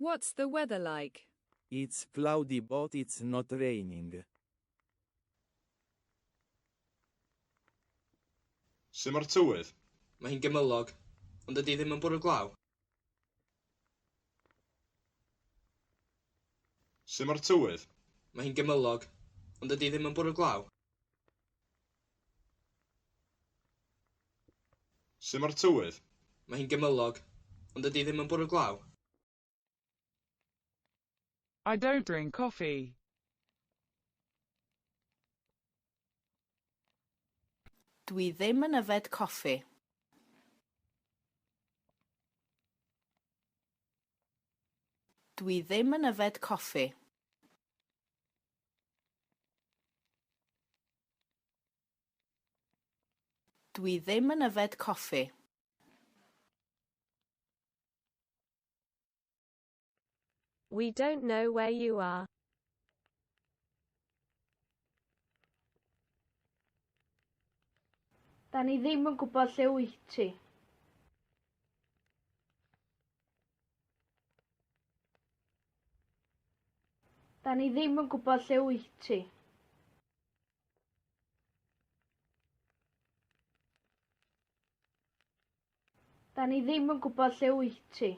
What's the weather like? It's cloudy but it's not raining. Sut mae'r tywydd? Mae hi'n gymylog, ond dydy ddim yn bwrw glaw. Sut mae'r tywydd? Mae hi'n gymylog, ond dydy ddim yn bwrw glaw. Sut mae'r tywydd? Mae hi'n gymylog, ond dydy ddim yn bwrw glaw. I don't drink coffee. Dwi ddim yn yfed coffi. Dwi ddim yn yfed coffi. Dwi ddim yn yfed coffi. We don't know where you are. Da ni ddim yn gwybod lle wyt ti. Da ni ddim yn gwybod lle wyt ti. Da ni ddim yn gwybod lle wyt ti.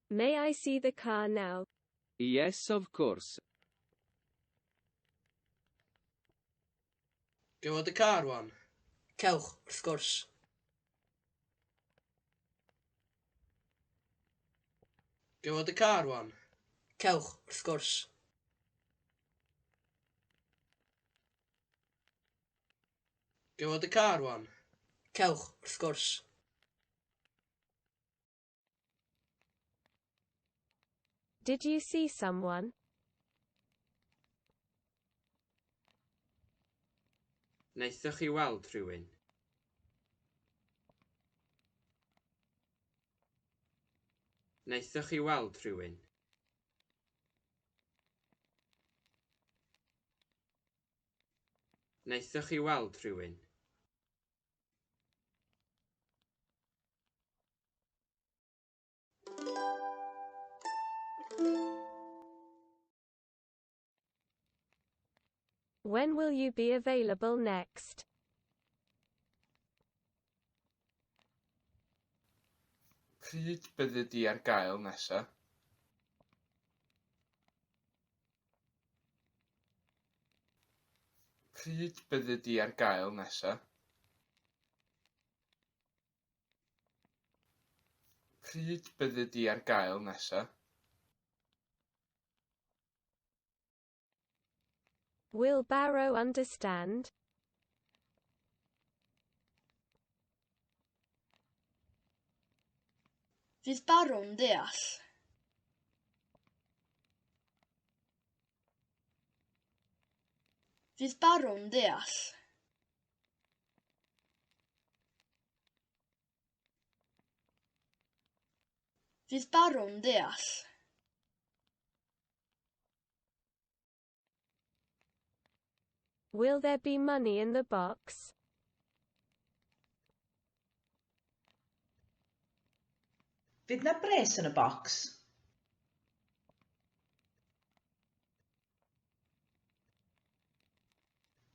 May I see the car now? Yes, of course. Ga i weld y car rwan? Cewch, wrth gwrs. Ga i weld y car rwan? Cewch, wrth gwrs. Ga i weld y car rwan? Cewch, wrth gwrs. Did you see someone? Wnaethoch chi weld rhywun? Wnaethoch chi weld rhywun? Wnaethoch chi weld rhywun? When will you be available next? Pryd byddi di ar gael nesaf? Pryd byddi di ar gael nesaf? Pryd byddi di ar gael nesaf? Will Barrow understand? Fydd Barrow'n deall? Fydd Barrow'n deall? Fydd Barrow'n deall? Will there be money in the box? Fydd 'na bres yn y bocs?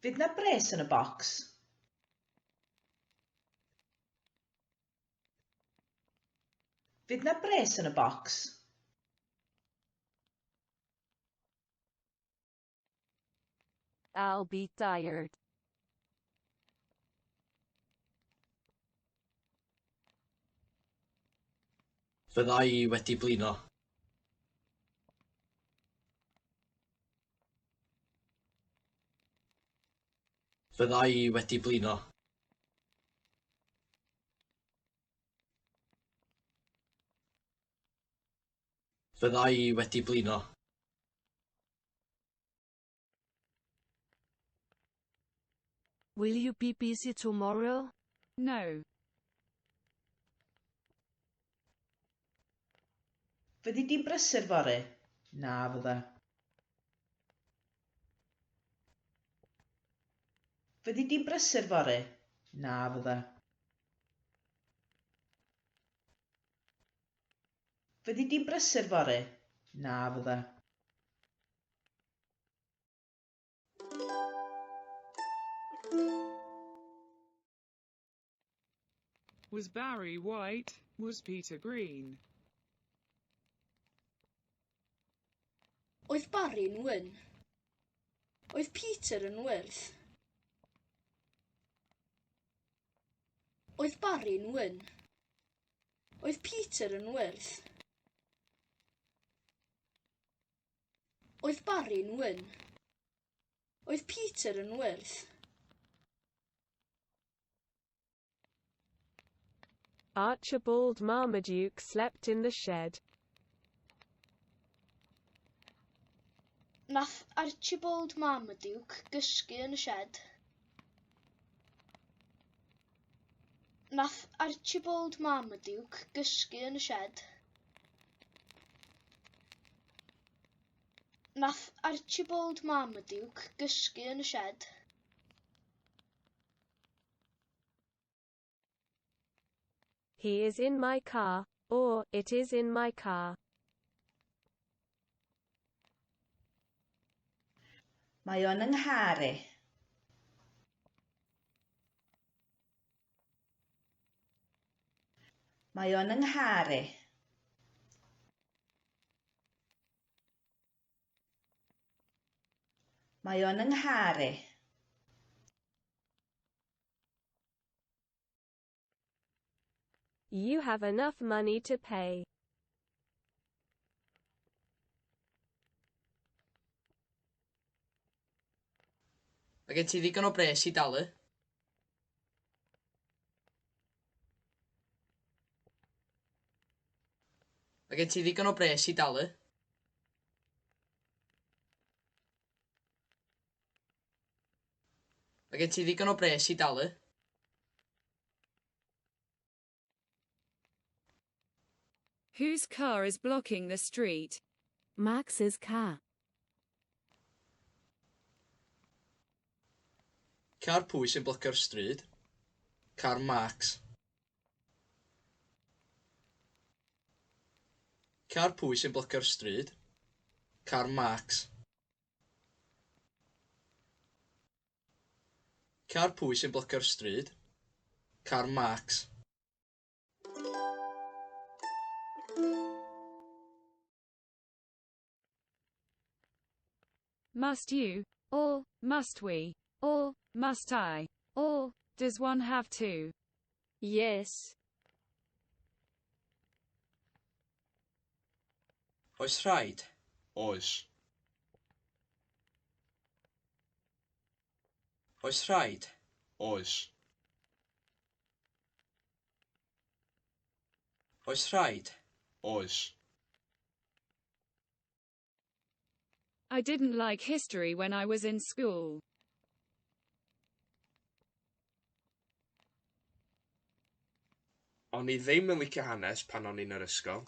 Fydd 'na bres yn y bocs? Fydd 'na bres yn y bocs? I'll be tired. Fydda i wedi blino. Fydda i wedi blino. Fydda i wedi blino. Will you be busy tomorrow? No. Fyddi di'n brysur fory? Na fydda. Fyddi di'n brysur fory? Na fydda. Fyddi di'n brysur fory? Na fydda. Was Barry white? Was Peter green? Oedd Barry'n wyn? Oedd Peter yn wyrdd? Oedd Barry'n wyn? Oedd Peter yn wyrdd? Oedd Barry'n wyn? Oedd Peter yn wyrdd? Archibald Marmaduke slept in the shed. Nath Archibald Marmaduke gysgu yn y shed. Nath Archibald Marmaduke gysgu yn y shed. Nath Archibald Marmaduke gysgu yn y shed. He is in my car, or, it is in my car. Mae o'n 'y nghar i. Mae o'n 'y nghar i. Mae o'n 'y nghar i. You have enough money to pay. Mae gen ti ddigon o bres i dalu? Mae gen ti ddigon o bres i dalu? Mae gen ti ddigon o bres i dalu? Whose car is blocking the street? Max's car. Car pwy sy'n blocio'r stryd? Car Max. Car pwy sy'n blocio'r stryd? Car Max. Car pwy sy'n blocio'r stryd? Car Max. Must you, or, must we, or, must I, or, does one have to? Yes. Oes rhaid? Oes. Oes rhaid? Oes. Oes rhaid? Oes. I didn't like history when I was in school. O'n i ddim yn licio hanes pan o'n i'n yr ysgol.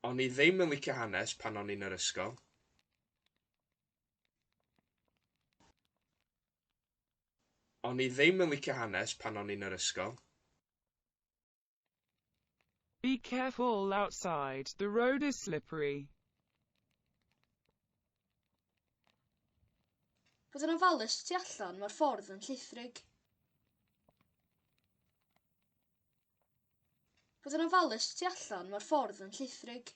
O'n i ddim yn licio hanes pan o'n i'n yr ysgol. O'n i ddim yn licio hanes pan o'n i'n yr ysgol. Be careful outside, the road is slippery. Bydd yn ofalus tu allan, mae'r ffordd yn llithrig. Bydd yn ofalus tu allan, mae'r ffordd yn llithrig.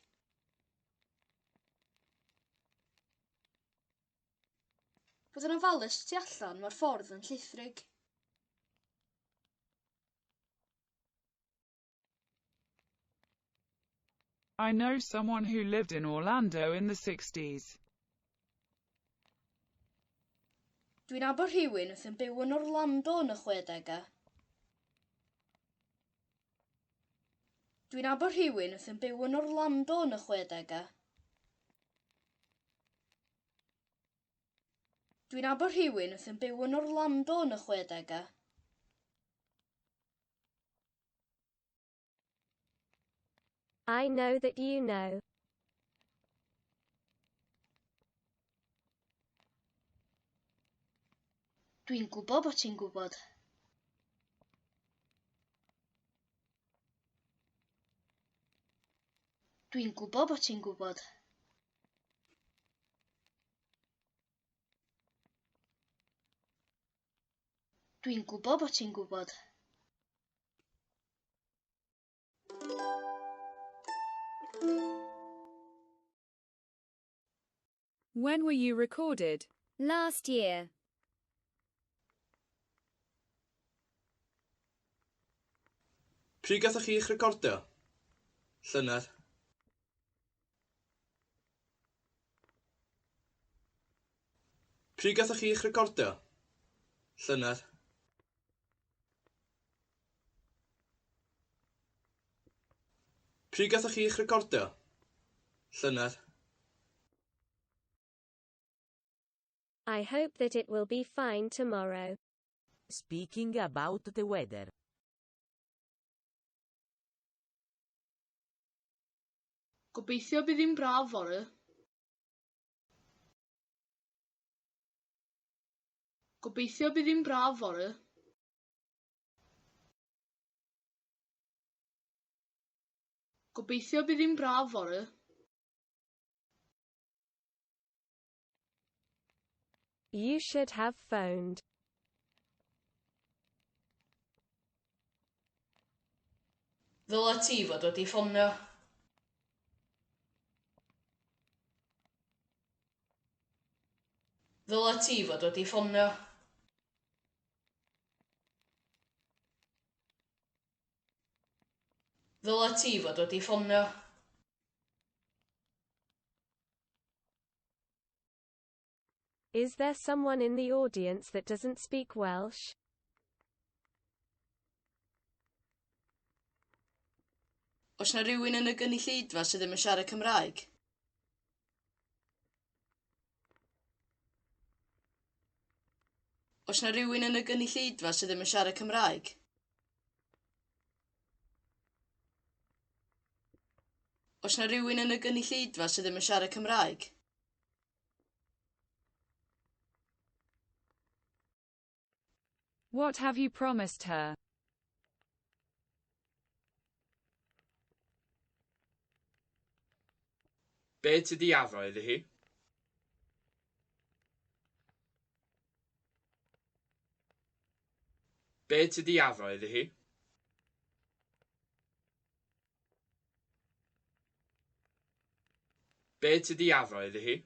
Bydd yn ofalus tu allan, mae'r ffordd yn llithrig. I know someone who lived in Orlando in the 60s. Dwi'n nabod rhywun oedd yn byw yn Orlando yn y chwedegau. Dwi'n nabod rhywun oedd yn byw yn Orlando yn y chwedegau. Dwi'n nabod rhywun oedd yn byw yn Orlando yn y chwedegau. I know that you know. Dwi'n gwybod bod ti'n gwybod. Dwi'n gwybod bod ti'n gwybod. Dwi'n gwybod bod ti'n gwybod. When were you recorded? Last year. Pryd gathoch chi eich recordio? Llynedd. Pryd gathoch chi eich recordio? Llynedd. Pryd gathoch chi eich recordio? Llynedd. I hope that it will be fine tomorrow. Speaking about the weather. Gobeithio bydd hi'n braf fory. Gobeithio bydd hi'n braf fory. Gobeithio bydd hi'n braf fory. You should have phoned. Ddyla ti fod wedi ffonio. Ddyla ti fod wedi ffonio. Ddyla ti fod wedi ffonio. Is there someone in the audience that doesn't speak Welsh? Oes 'na rywun yn y gynulleidfa sydd ddim yn siarad Cymraeg? Oes 'na rywun yn y gynulleidfa sydd ddim yn siarad Cymraeg? Oes 'na rywun yn y gynulleidfa sydd ddim yn siarad Cymraeg? What have you promised her? Be ti 'di addo iddi hi? Be ti 'di addo iddi hi? Be ti 'di addo iddi hi?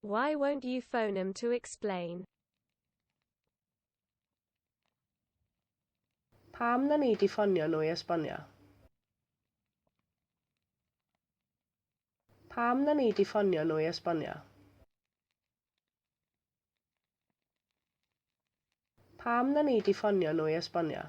Why won't you phone 'em to explain? Pam na nei di ffonio nhw i esbonio? Pam na nei di ffonio nhw i esbonio? Pam na nei di ffonio nhw i esbonio?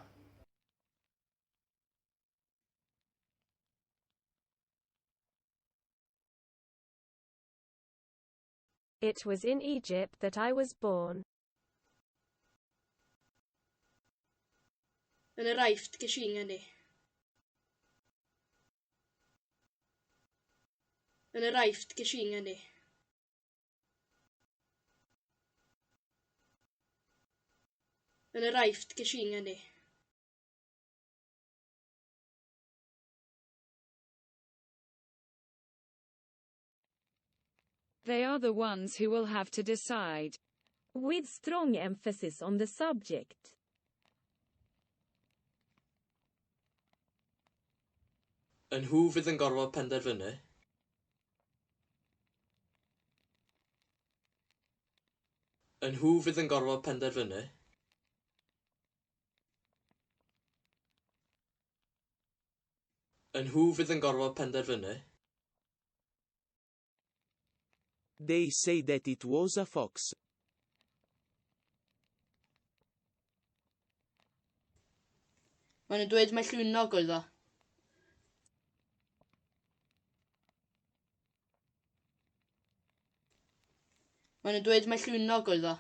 It was in Egypt that I was born. Yn yr Aifft ges i ngeni. Yn yr Aifft ges i ngeni. Yn yr Aifft ges i ngeni. They are the ones who will have to decide. With strong emphasis on the subject. Y nhw fydd yn gorfod penderfynu. Y nhw fydd yn gorfod penderfynu. Y nhw fydd yn gorfod penderfynu. They say that it was a fox. Maen nhw'n dweud mai llwynog oedd o. Maen nhw'n dweud mai llwynog oedd o.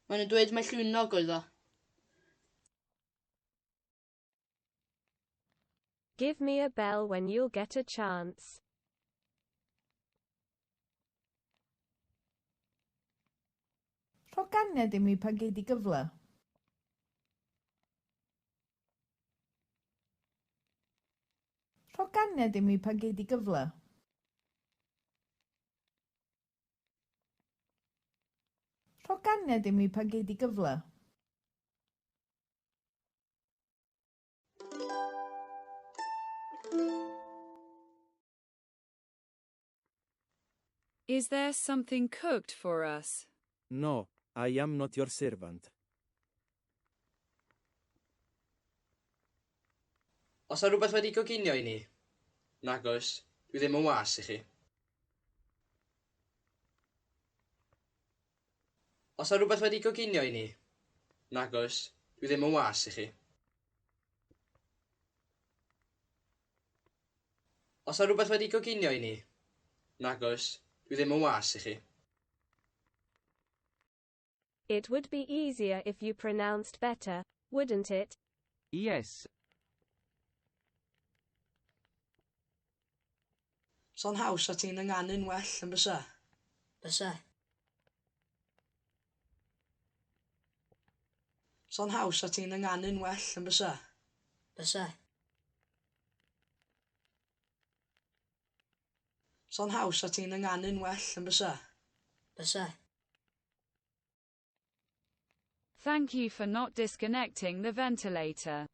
Maen nhw'n dweud mai llwynog oedd o. Give me a bell when you'll get a chance. Rho ganiad i mi pan gei di gyfle. Rho ganiad i mi pan gei di gyfle. Rho ganiad i mi pan gei di gyfle. Is there something cooked for us? No, I am not your servant. Oes 'na rhywbeth wedi coginio i ni? Nag oes, dwi ddim yn was i chi. Oes 'na rhywbeth wedi coginio i ni? Nag oes, dwi ddim yn was i chi. Oes 'na rhywbeth wedi coginio i ni? Nag oes, dwi ddim yn was i chi. It would be easier if you pronounced better, wouldn't it? Yes. Sa'n haws 'sa ti'n ynganu'n well yn bysa? Bysa. Sa'n haws 'sa ti'n ynganu'n well yn bysa? Bysa. Sa'n haws 'sa ti'n ynganu'n well yn bysa? Bysa. Thank you for not disconnecting the ventilator.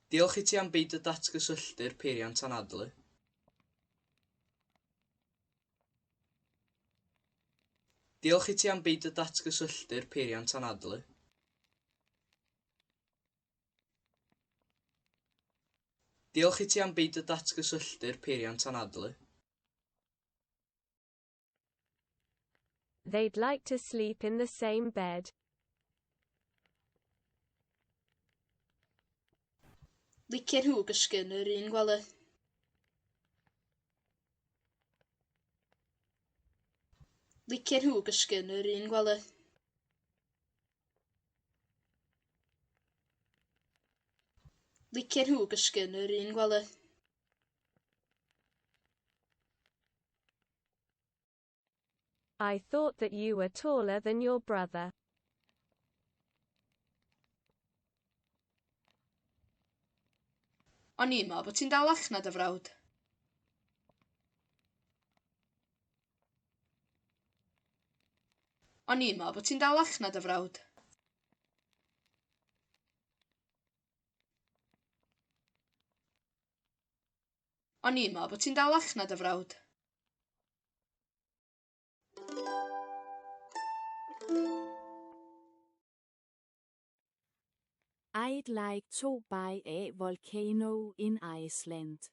Diolch i ti am beidio datgysylltu'r peiriant anadlu. Diolch i ti am beidio datgysylltu'r peiriant anadlu. Diolch i ti am beidio datgysylltu'r peiriant anadlu. They'd like to sleep in the same bed. Licien nhw gysgu yn yr un gwely. Licien nhw gysgu yn yr un gwely. Licien nhw gysgu yn yr un gwely. I thought that you were taller than your brother. O'n i'n meddwl bod ti'n dalach na dy frawd. O'n i'n meddwl bod ti'n dalach na dy frawd. O'n i'n meddwl bod ti'n dalach na dy frawd. I'd like to buy a volcano in Iceland.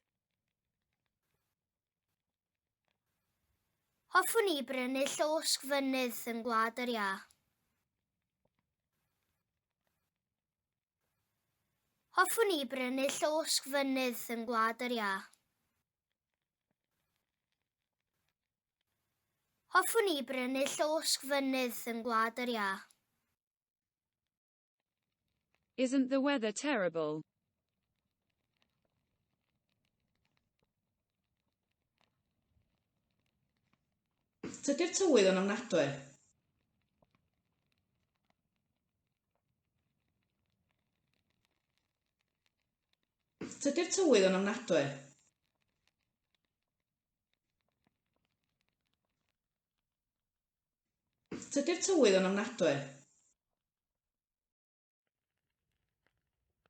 Hoffwn i brynu llosg fynydd yng Ngwlad yr Iâ. Hoffwn i brynu llosg fynydd yng Ngwlad yr Iâ. Hoffwn i brynu llosg fynydd yng Ngwlad yr Iâ. Isn't the weather terrible? Tydi'r tywydd yn ofnadwy. Tydi'r tywydd yn ofnadwy. Tydi'r tywydd yn ofnadwy.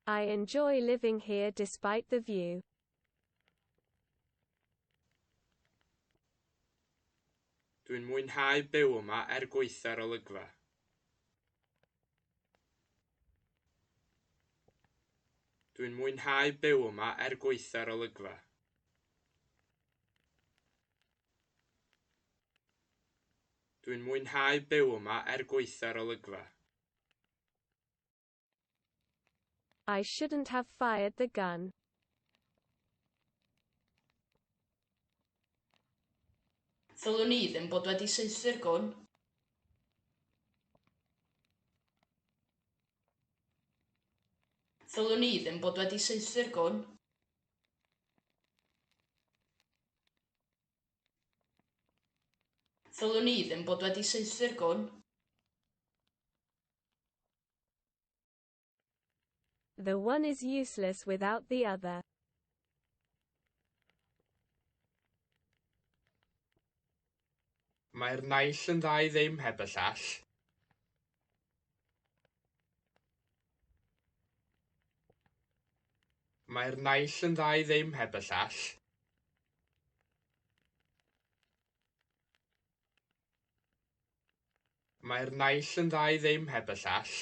I enjoy living here despite the view. Dwi'n mwynhau byw yma er gwaetha'r olygfa. Dwi'n mwynhau byw yma er gwaetha'r olygfa. Dwi'n mwynhau byw yma er gwaetha'r olygfa. I shouldn't have fired the gun. Ddylwn i ddim bod wedi saethu'r gwn. Ddylwn i ddim bod wedi saethu'r gwn. Ddylwn i ddim bod wedi saethu'r gwn. The one is useless without the other. Mae'r naill yn dda i ddim heb y llall. Mae'r naill yn dda i ddim heb y llall. Mae'r naill yn dda i ddim heb y llall.